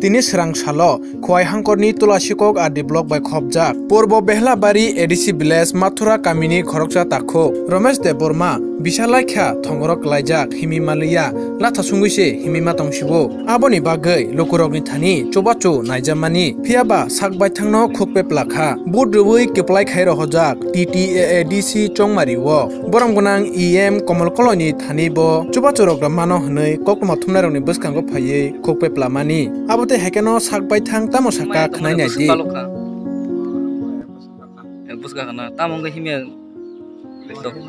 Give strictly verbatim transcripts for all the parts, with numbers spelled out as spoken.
Tini srang salo Khowai hangkorni Tulasikok R D block bai khopjak Purbo Behlabari A D C village Mathura kamini khoroksa takhuk Romesh Debbarma bisa laikha thongorok klaijak himwi manliya, latha sungwi se himwi ma tongsibo. Aboni bagwi lukurokni thani chubachu naijamani, phiyaba sak baithangno khuk pepla kha. Vote rwui kwplai khai rohorjak T T A A D C Chongmari o. Borom gwnang E M Komol Koloini thani bo chubachu rok mano hwnwi koktwma thumnairokni bwskango phaiwi khuk pepla mani. Abo tei haikhe no sak baithang tamo sakha khwnai nai di. Bwswk kana tamo wngkha himya. Doctor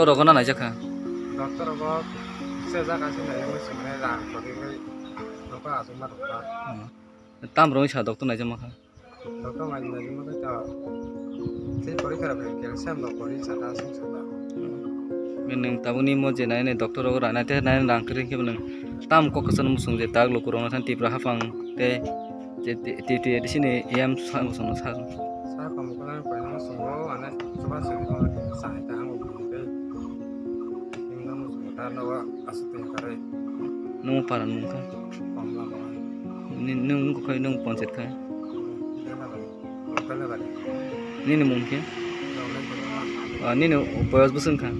rogo na naijak kha? Doctor rogo se jaga se nai mui sumane rang koriwi nokha aswk ma rwkha. Tam rwngwi sa doctor naijak ma kha? Doctor nai naijak ma kha ta. Tei porikha rok calcium rok kori saka aswk saka. Nwng tabukni mo je nai nai doctor rogo rang nai te nai rang kwrwi khe nwng tam kok kwchangno muchung je tak lukurokno thani Tripura haphang tei T T A D C ni E M sango sono sa. Sa kamu kala paina muchungo ane chuba suri ko sa ita ang ko tei. Imna muchungo ta no aswk tei kare. Nwng para nwng kha? Komla ba. Nwng kok khai nwng ponchit khai? Nini mung khe? Ah, nini boyos bwswk wngkha?